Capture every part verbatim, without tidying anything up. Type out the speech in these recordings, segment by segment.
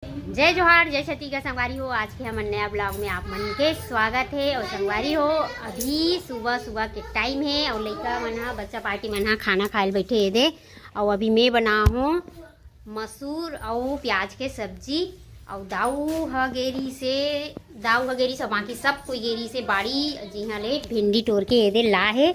जय जोहार, जय छत्तीसगढ़ संगवारी हो। आज के हमन नया ब्लॉग में आप मन के स्वागत है। और संगवारी हो, अभी सुबह सुबह के टाइम है और लइका मन हा, बच्चा पार्टी मन हा खाना खाए ल बैठे हे दे। और अभी मैं बना हूँ मसूर और प्याज के सब्जी। और दाऊ ह गेरी से, दाऊ ह गेरी से, बाकी सब कोई गेरी से बाड़ी, जिहाँ ले भिंडी टोर के एदे ला है।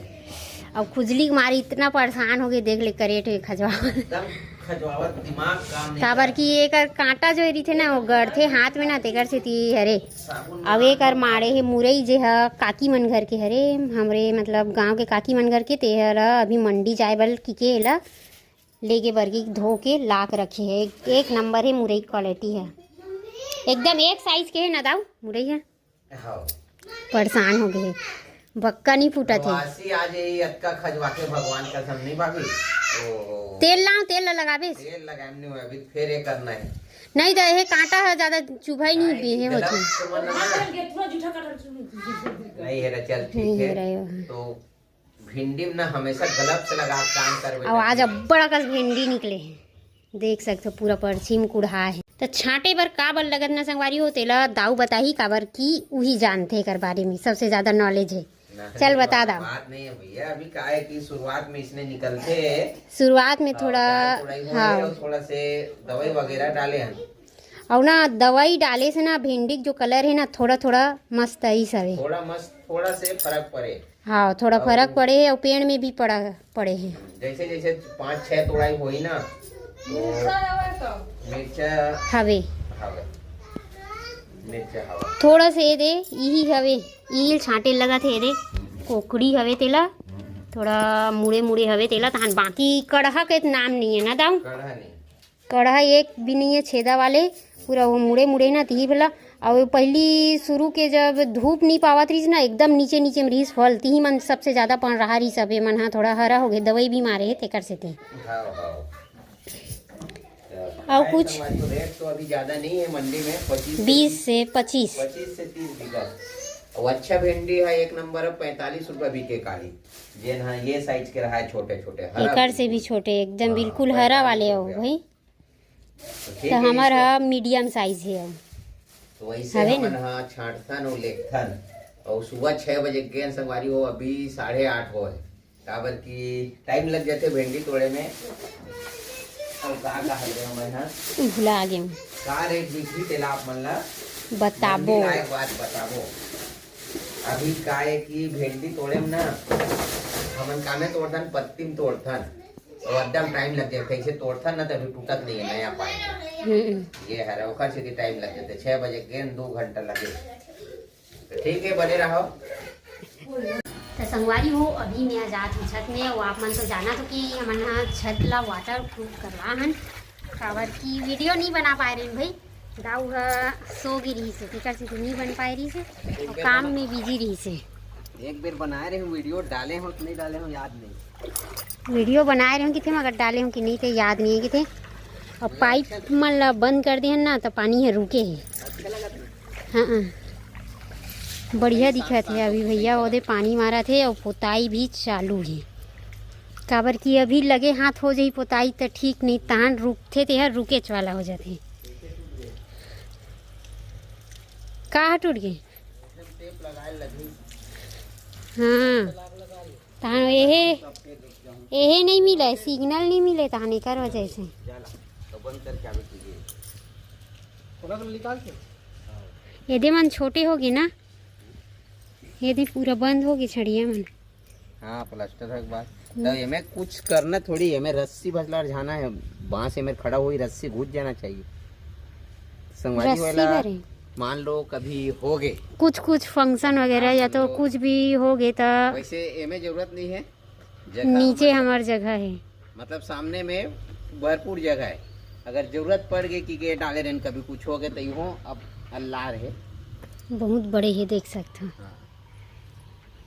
और खुजली के मारे इतना परेशान हो गए, देख ले करेट है खजवा एकदम खजवावत, दिमाग काम नहीं काबर करत। कि एकर कांटा जो रहिथे ना, वो गड़थे हाथ में ना, तेकर सेती हरे। साबुन अब एकर मारे हे मुरई, जे ह काकी मन घर के हरे, हमरे मतलब गांव के काकी मन घर के, ते हर अभी मंडी जाए बर किके एला लेगे बर की धो के लाक रखे है। एक, एक नंबर है मुरई, क्वालिटी है एकदम, एक साइज के है ना दाऊ मुरई है। हाँ। परेशान हो गए, बक्का नहीं फूटत है। वासी आ जाई, अतका खजवा के भगवान कसम नहीं भाभी। ओ। तेल लाओ, तेल ला लगाबे। तेल लगाएम नहीं हुआ, अभी फेर ये करना है। नहीं तो ये कांटा है, ज्यादा चुभाई नहीं, नहीं, भी है गलत होती। समझ में ना। नहीं है रे, चल ठीक नहीं है। है रहे हो। तो भिंडी में ना हमेशा ग्लव्स लगा के काम करबे अब आज करथे। अब्बड़ अकस भिंडी निकले है, देख सकते हो पूरा परछी में कुढ़ा है। तो छांटे बर का बर लगत ना संगवारी हो, तेला दाऊ बताही, काबर की उही जानथे एकर बारे में, सबसे ज्यादा नॉलेज है। ना, चल नहीं, बता दाऊ। बात नहीं है भैया, अभी का है कि शुरुआत में इसने निकलते शुरुआत में और थोड़ा, दाल चुड़ाई हुआ हाँ। है और थोड़ा से दवाई वगैरह डाले हैं। और ना दवाई डाले से ना भिंडी के जो कलर है ना, थोड़ा थोड़ा मस्त आई सवे। थोड़ा मस्त, थोड़ा से फर्क पड़े। हाँ, थोड़ा और फर्क पड़े है और पेड़ में भी पड़ा, पड़े है। जैसे जैसे पाँच छह तोड़ाई होई ना, तो मिर्चा हवे। हवे। मिर्चा हवे। थोड़ा से ये दे, यही हवे, यही छांटे लगा थे दे, कोकड़ी हवे तेला, थोड़ा मुड़े मुड़े हवे तेला, तहान बाकी कड़हा के नाम नहीं है ना दाऊ? कड़हा नहीं। कड़हा एक भी नहीं है छेदा वाले, पूरा वो मुड़े मुड़े ना तिही भला। और पहली शुरू के जब धूप नहीं पावत रहीस ना, एकदम नीचे नीचे में रहीस फल, तिही मन सबसे ज्यादा पनरहा रहीस। अब ये मन हा थोड़ा हरा हो गए, दवाई भी मारे है तेकर से ते। हाँ, हाँ। तो और भाई कुछ? संगवारी, तो रेट तो अभी ज्यादा नहीं है मंडी में, पच्चीस से बीस तीस, से पच्चीस। पच्चीस से तीस बिका। और अच्छा भिंडी है एक नंबर, अब पैंतालीस रुपया बिके काली। जेन हा ये साइज के रहा है, छोटे छोटे, हरा एकर से भी भिंडी। छोटे, एकदम हाँ, बिल्कुल हरा वाले पैंतालीस हो रुपया। भाई। तो ठीक तो है, हमार इसका हा मीडियम साइज है। तो वैसे हवे हमन ना? हा छांटथन और लेगथन। और सुबह छह बजे गेन संगवारी हो, अभी साढ़े आठ हो है। काबर कि टाइम लग जाथे भिंडी तोड़े में। और का का हरे हमन हा? भुला गे हूँ। का रेट बिकही तेला आप मन ला बताबो। मंडी लाए के बाद बताबो। अभी का है कि भिंडी तोड़े में ना, हमन कामे तोड़थन, पत्ती में तोड़थन। और एकदम टाइम लग जाए, कैसे तोड़थन ना, तभी टूटत नहीं है, नया पाए। हम्म। ये हरे, ओकर से टाइम लग जाते, छह बजे गेन दो घंटा लगे। तो ठीक है, बने रहो। तो संगवारी हो, अभी मैं जात हूँ छत में। वो आप मन तो जाना तो कि हमन हा छत ला वाटर प्रूफ करवा हन, काबर की वीडियो नहीं बना पाए रहे भाई। दाऊ ह सो गे रहिस हे, तेकर सेती नइ बन पाए रहिस हे, अउ काम में बिजी रहिस हे। एक बेर बनाए रहे हूँ वीडियो, डाले हूँ कि नहीं डाले हूँ, याद नहीं। वीडियो बनाए रहे हूँ किथे, मगर डाले हूँ कि नहीं, ते याद नहीं है किथे। अब पाइप मन ला बंद कर दिहन ना, तो पानी ह रुके हे। अच्छा लगा था। हाँ, हाँ। बढ़िया दिखत हे अभी भैया, ओदे पानी मारत हे अउ पोताई भी चालू हे। काबर कि अभी लगे हाथ हो जाही पोताई त ठीक नहीं, तहान रुकथे तेहर रुकेच वाला हो जाथे। का ह टूट गे? हाँ, तहान एहे, एहे नहीं मिले, सिग्नल नहीं मिले, तहान एकर वजह से। एदे मन छोटे हो गे ना, एदे पूरा बंद हो गे छड़िया मन। हाँ, प्लास्टर है एक बार। हम्म। तो एमे कुछ करना थोड़ी, एमे रस्सी भसला झाना है, बांस एमे खड़ा हुई, रस्सी घुस जाना चाहिए। संगवारी रस्सी वाला भरे। मान लो कभी हो गए। कुछ, कुछ फंक्शन वगैरह हाँ, या तो तो कुछ भी हो गए तो वैसे एमे जरूरत नहीं है, जगह नीचे हमारे हमार जगह है। मतलब सामने में भरपूर जगह है, अगर जरूरत पड़ गई कि गेट आले रहन, कभी कुछ हो गए तो यूं अब अल्लाह रहे। बहुत बड़े है, देख सकते हो। हाँ।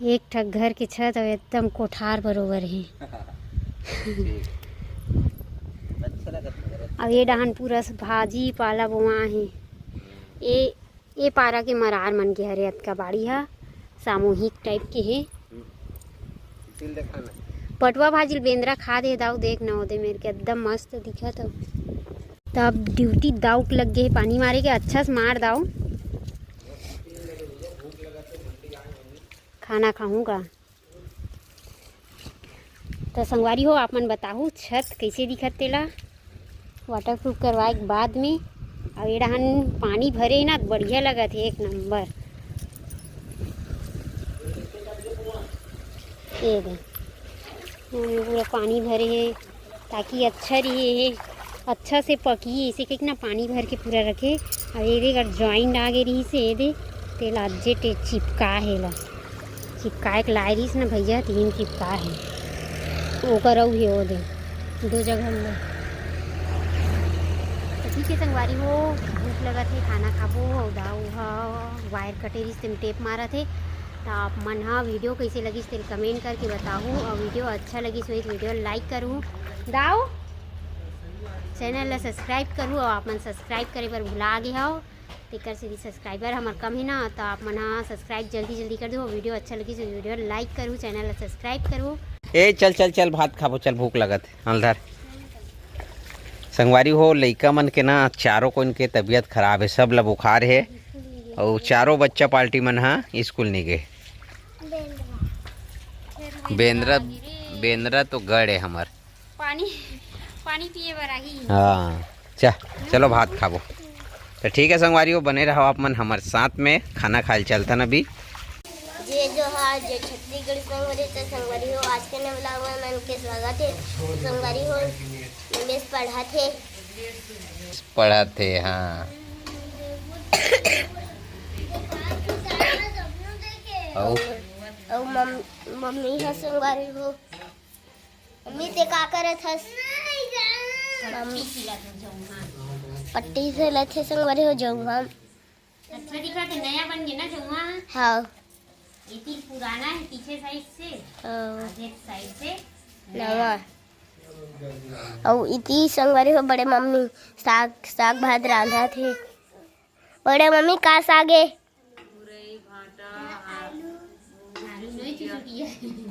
एक ठक घर के छत अउ एकदम कोठार बरोबर हे। ठीक। अच्छा लगत हे। अउ ये डहान पूरा भाजी पाला बोआ हे। ए, ए पारा के मरार मन के हरे अतका बाड़ी ह, सामूहिक टाइप के हे। तिल देखा ना। पटवा भाजी ल बेंदरा खा दे दाऊ, देख ना ओदे मेर के एकदम मस्त दिखत हे। तब ड्यूटी दाऊ के लग गे हे पानी मारे के, अच्छा से मार दाऊ। खाना खाहूँ का? त संगवारी हो, आप मन बताहू छत कइसे दिखत तेला, वाटरप्रूफ करवाए के बाद में। अउ ए डहान पानी भरे हे ना, बढ़िया लगत हे, एक नंबर। ये दे, पूरा पानी भरे हे, ताकि अच्छा रही हे, अच्छा से पकी। ऐसे कहिके ना पानी भर के पूरा रखे। अउ ये दे, अगर ज्वाइंट आगे रही से, ये दे, तेला अज्जे टे चिपका हे ला, चिपकाए के लाए रहिस ना भैया, तीन चिपका हे, ओकर अउ हे, ओ दे, दो जगह में। तो ठीक है संगवारी हो, भूख लगत हे, खाना खाबो। अउ दाऊ ह वायर कटे रहिस, तेन टेप मारत हे। तो आप मन ह वीडियो कैसे लगिस, तेल कमेंट करके बताहू। और वीडियो अच्छा लगिस होही तो वीडियो लाइक करहू। दाऊ, चैनल ला सब्सक्राइब करहू, और आप मन सब्सक्राइब करे बर भुला गे हव, तेकर सेती सब्सक्राइबर हमर कम हे ना, तो आप मन ह सब्सक्राइब जल्दी जल्दी कर दो। वीडियो अच्छा लगिस तो वीडियो लाइक करहू, चैनल ला सब्सक्राइब करहू। ए चल चल चल, भात खाबो, चल, भूख लगत हे, हल धर। संगवारी हो, लइका मन के ना, चारों कोन के तबीयत खराब हे, सब ला बुखार हे। अउ चारों बच्चा पार्टी मन ह स्कूल नहीं गे। बेंदरा, बेंदरा तो गड़ हे हमर। पानी, पानी पिए बर आही। हाँ, चा, चलो भात खाबो। तो ठीक है संगवारी हो, बने रहो आप मन हमर साथ में। खाना खाए ल चलथन अभी। जय जोहार, जय छत्तीसगढ़ संगवारी। तो संगवारी हो, आज के नए vlog में मन के स्वागत हे। संगवारी हो, निमेश पढ़त हे। पढ़त हे, हाँ। अउ? अउ मम-, मम्मी ह संगवारी हो। मम्मी, ते का करत हस? मम्मी पट्टी से लेथे संगवारी हो जउहा। अच्छा दिखत हे, नया बन गे ना जउहा? हाँ। ये तीर पुराना हे पीछे साइड से, हाँ। आगे साइड से नवा। अउ इती संगवारी हो बड़े मम्मी साग, साग भात रांधत हे। बड़े मम्मी का साग हे?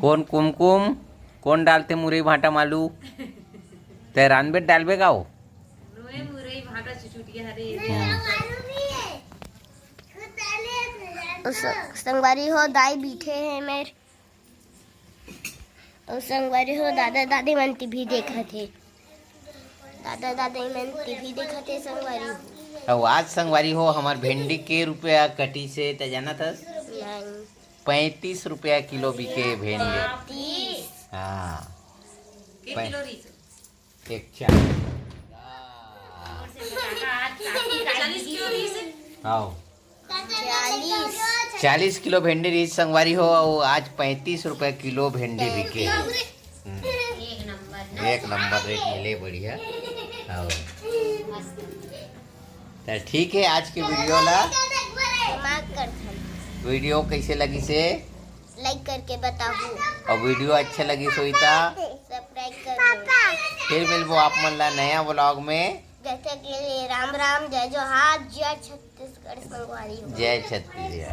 कोन कुमकुम, कोन डालथे मुरई भांटा म आलू? तै रांधबे डालबे का ओ? हम्म। स-, संगवारी हो, दाई बीठे हे मेर। अउ संगवारी हो, दादा दादी मन टीवी देखत हे। दादा दादी मन टीवी देखत हे संगवारी। अउ आज संगवारी हो, हमर भिंडी के रुपया कटिस हे, तै जानत हस? नहीं। पैंतीस रुपया किलो बिके भिंडी। पैंतीस। हाँ। के पै-, किलो रहिस? एक चार। चालीस किलो रहिस? हाँ। चालीस। चालीस किलो भिंडी रहिस संगवारी हो, अउ आज पैंतीस रुपया किलो भिंडी बिके। हम्म। एक नंबर रेट मिले, बढ़िया। हाँ। त ठीक हे, आज के वीडियो ला, वीडियो कैसे लगिस हे? लाइक करके बताहू। अउ वीडियो अच्छा लगिस होही त सब्सक्राइब करहू। फिर मिलबो आप मन ला नया vlog में। जैसे के लिए राम राम, जय जोहार, जय छत्तीसगढ़ संगवारी हो। जय छत्तीसगढ़।